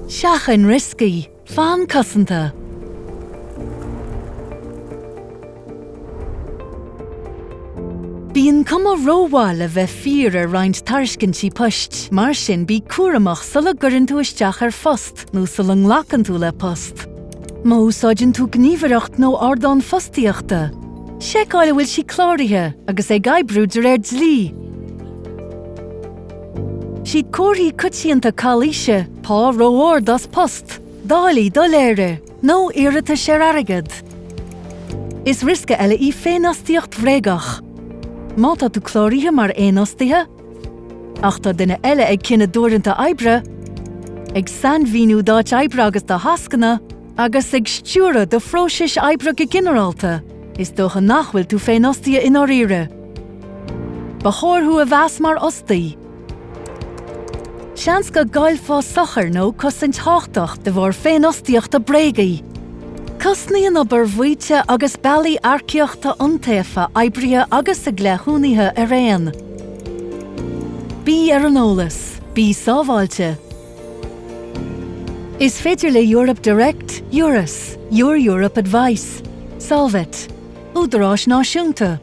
Seachain rioscaí, fan cosanta. Bíonn cuma rómhaith le bheith fíor ar roinnt tairiscintí poist, mar sin bí cúramach sula gcuireann tú isteach ar phost nó sula nglacann tú le post. Má úsáideann tú gníomhaireacht nó ardán fostaíochta, seiceáil an bhfuil sí cláraithe agus ag oibriú de réir dlí. Siad comharthaí coitianta calaoise, pá ró-ard as post, dálaí doiléire, nó iarratais ar airgead. Is riosca eile í féinfhostaíocht bhréagach. Má tá tú cláraithe mar fhéinfhostaithe, ach tá duine eile ag cinneadh d'uaireanta oibre, ag sainmhíniú d'áit oibre agus do thascanna, agus ag stiúradh do phróisis oibre go ginearálta, is dócha nach bhfuil tú féinfhostaithe i ndáiríre. Ba chóir thú a mheas mar fhostaí. Seans go gcaillfeá sochair nó cosaint thábhachtach de bharr féinfhostaíochta bréagaí. Cosnaíonn obair bhaoite agus bealaí earcaíochta iontaofa oibrithe agus a gcleithiúnaithe araon. Bí ar an eolas, bí sábháilte. Is féidir le Europe Direct, Eures, Your Europe Advice, Solvit, údaráis náisiúnta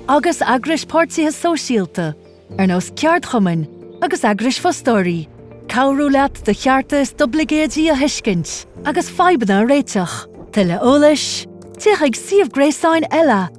agus eagrais páirtithe sóisialta, ar nós ceardchumainn agus eagrais fostóirí, cabhrú leat do chearta is d'oibleagáidí a thuiscint agus fadhbanna a réiteach. Tuilleadh eolais, téigh chuig suíomh gréasáin ELA.